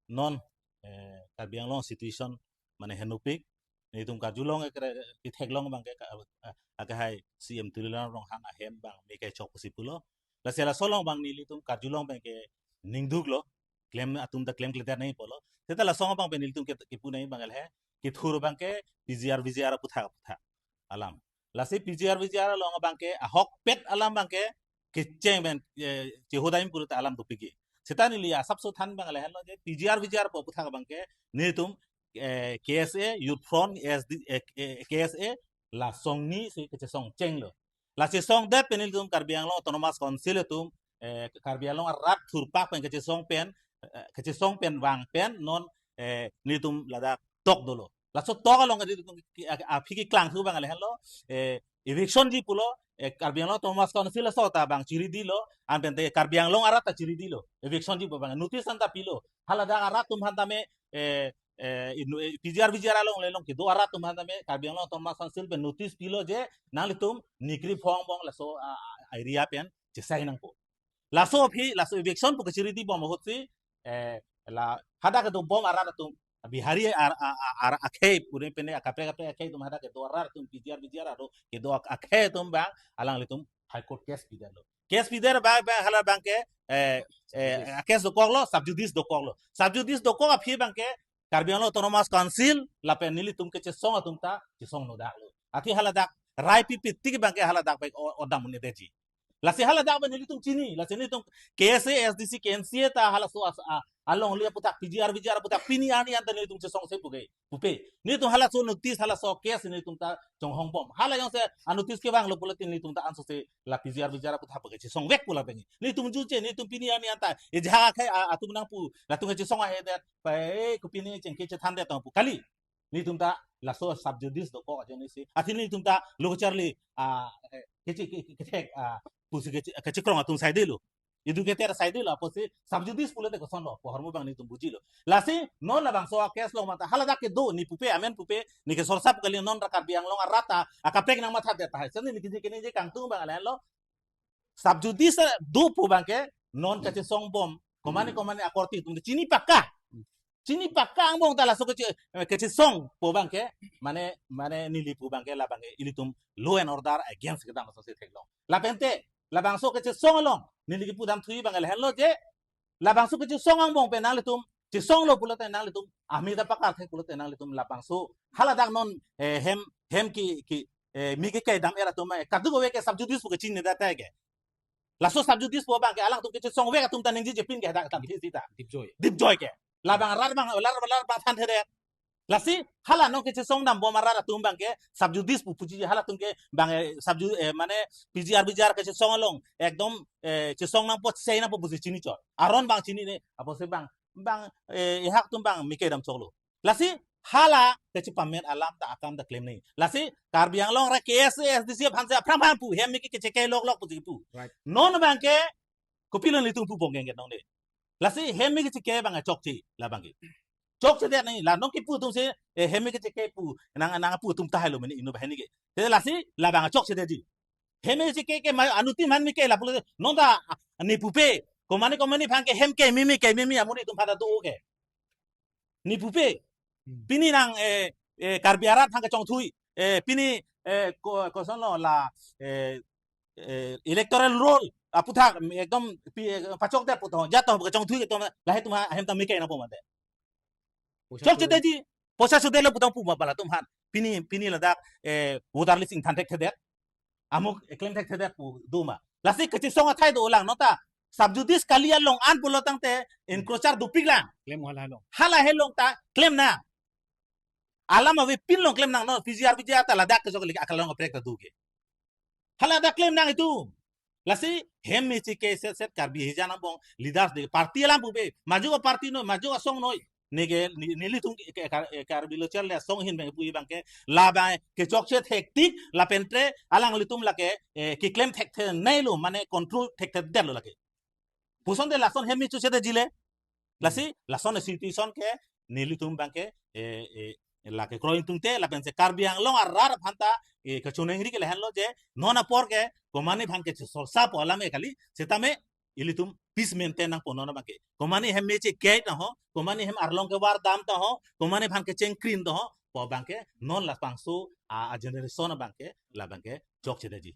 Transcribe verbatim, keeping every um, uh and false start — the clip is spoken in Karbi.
non, eh, Karbi Anglong situation mane henopik, nelitum karjulong ekre, ketheklong abangke ka, eh, akehai C M Tuliram Ronghang ahem abang meke chok pusi pulo. Lasi laso along abang nelitum karjulong abangke ningduklo, klem atum ta klemkledet nangji pulo. Seta laso along abang pen nelitum ke, kepu nangji abang lahei, kethur abangke P G R V G R aputhak aputhak alam. Lasi P G R V G R along abangke ahokpet alam abangke kecheng pen, eh, chehodai pulote alam dopikji. Seta neli asapso than abang lahenlo je P G R V G R pu aputhak abangke nelitum, eh, K S A, Youth Front, S D, eh, eh, K S A, la songni si kachesong chenglo. La chesongdet pen nelitum Karbi Anglong Autonomous Council atum, eh, Karbi Anglong arat thurpak pen kachesong pen, eh, kachesong pen vang pen non, eh, nelitum ladak tok dolo. Laso tok along nelitum, a, a, aphi keklangthu abang lahenlo, eh, evictionji pulo, eh, Karbi Anglong Autonomous Council aso ta abang chiridilo, anpen te Karbi Anglong arat ta chiridilo, evictionji pu abang notice anta pilo, haladak arat atum aphan tame, eh, eh, inu, eh, P G R V G R along le along kedo arat atum aphan tame Karbi Anglong Autonomous Council pen notice pilo je nanglitum nikri phong bong laso, a, a, area pen chesai nangpo. Laso aphi, laso eviction pu kachiridi bom ahutsi, eh, la hadak kedo bom arat atum, Bihari ar, a, a, ar akhei, pune pene akaprek akaprek akhei atum hadak kedo arat atum P G R V G R aro kedo ak-, akhei atum abang alanglitum High Court case pidetlo. Case pidet abang, abang hala abangke, eh, eh, case dokoklo, sub judice dokoklo. Sub judice dokok aphi abangke Karbi Anglong Autonomous Council lapen nelitum kechesong atum ta chesong nodaklo. Athe haladak rai pipi tik abangke haladak bek o-, odam un-edetji. Lasi haladak abang nelitum chini, lasi nelitum K S A, S D C, K N C A ta halaso as-, a, alongle aputhak P G R V G R aputhak pini arni anta nelitum chesongse puke, pupe. Nelitum halaso notice, halaso case nelitum ta chonghong bom. Hala jongsi a notice kevanglo pulote nelitum ta ansose la P G R V G R aputhak puke chesongvek pu lapen nelitum juche, nelitum pini arni anta ejahak akhei a, atum nangpu, latum chesong ahedet, pa, eh, kopine chengke chethandet tong pu kali. Nelitum ta laso sub judice dokok ajoine si. Athe nelitum ta lo kacharli, ah, eh, keche, ke, ke, kethek, ah, pusi keche, kechekrong atum saidelo. Educated saidelo, apotsi sub judice pulote kosonlo, pu ahormu abang nelitum bujilo. Lasi non labangso a case along mata haladak kedo, ne pupe, amen pupe, ne kesorsap kali, non ra Karbi Anglong arat ta akaprek nangmathadet tahai. Seni ne keji keningje kangtung abang lahenlo. Sub judice do pu abangke non kachesong bom, komane komane akorte atum chini pakka. Chini pakka angbong ta laso kache, eh, kachesong pu abangke, mane, mane neli pu abangke labangke ilitum law and order against kedam asonsi theklong. Lapen te labangso kachesong along neli kepu damthui abang lahenlo je, labangso kachesong angbong pen nanglitum chesonglo pulote nanglitum, ami ta pakar thek pulote nanglitum labangso haladak non, eh, hem, hem ke, ke, eh, mi ke kedam er atum, eh, kaduk ave ke sub judice pu kachinidet ke. Laso sub judice pu abangke alangtum kechesongvek atum ta ningjeje pin ke hadak atum ke sita. Dipjoy. Dipjoy ke. Labang rat abang, lar, lar abang thanthedet. Lasi hala non kechesong dam bom arat atum abangke sub judice pu puji halatum ke abang, eh, sub ju-, eh, mane P G R V G R kachesong along ekdom, eh, chesong nangpo, chesai nangpo pusi chinichot. Aron abang chinine, apotsi abang, abang, eh, ehak atum abang meke dam choklo. Lasi hala kachepamet alam ta akam ta klem nangji. Lasi Karbi Anglong ra K S A, S D C aphansi aphrang aphan pu, hem meke kecheke loklok pusi pu. Right. Non abangke kopilo nelitum pu bong geng nongle. Lasi hem meke cheke abang chokche labangke. Chokchedet nangji, la non kepu atumsi, eh, hem meke cheke pu, nang, nangpu atum tahailo mene inut banghini ke. Te lasi labang chokchedetji. Hem meke cheke ke ma, anuttin aphan meke lapulo, non ta, ah, ne pupe, komane komane aphan ke hem ke mimi ke mimi amonit atum aphan ta do ke. Ne pupe. Hmm. Pini nang, eh, eh, Karbi arat aphan kachongthui, eh, pini, eh, ko, kosonlo la, eh, eh, electoral roll aputhak ekdom pi, eh, pachokdet pu to, jat to kachongthui ke to, lahei atum ahem ta meke nangpo mate. Poisa chokchedetji, poisa chodetlo pu tong pu ma bala atum aphan. Pini, pini ladak, eh, voter list ingthan thekthedet. Amuk, eh, klem thekthedet pu do ma. Lasi kachesong athai dolang non ta. Sub judice kali along an pulo tangte encroacher dopiklang. Klem hala along. Hala along ta klem nang. Alam avepin along klem nang non, P G R V G R ta ladak kejok lagi akal along kaprek ta do ke. Hala dak klem nang itum. Lasi hem meke cheke set set Karbi hijan angbong leaders de party alam pupe. Majok aparty noi, majok asong noi. Neke ni-, nelitum ke, ke, Kar-, eh, Karbi Lo Charli Asong ahin abang pu abangke labang kechokche thektik lapen te alanglitum lake, eh, keklem thekthe neilo mane control thekthedetlo lake. Pusonte lason hem meke chechedetji le. Lasi, hmm, lason situation ke, nelitum abangke, eh, eh, lake kroi tungte, lapensi Karbi Anglong arat aphan ta, eh, kachonengri ke lahenlo je, non apor ke, komane aphan ke sorsa pu alam ke kali, setame, ilitum peace maintain nangpo non abangke. Komane hem meche gate ho, komane hem arlong kevar dam ta ho, komane aphan kecheng krin ta ho, pu abangke non labangso a, a generation abangke, labangke chokche detji.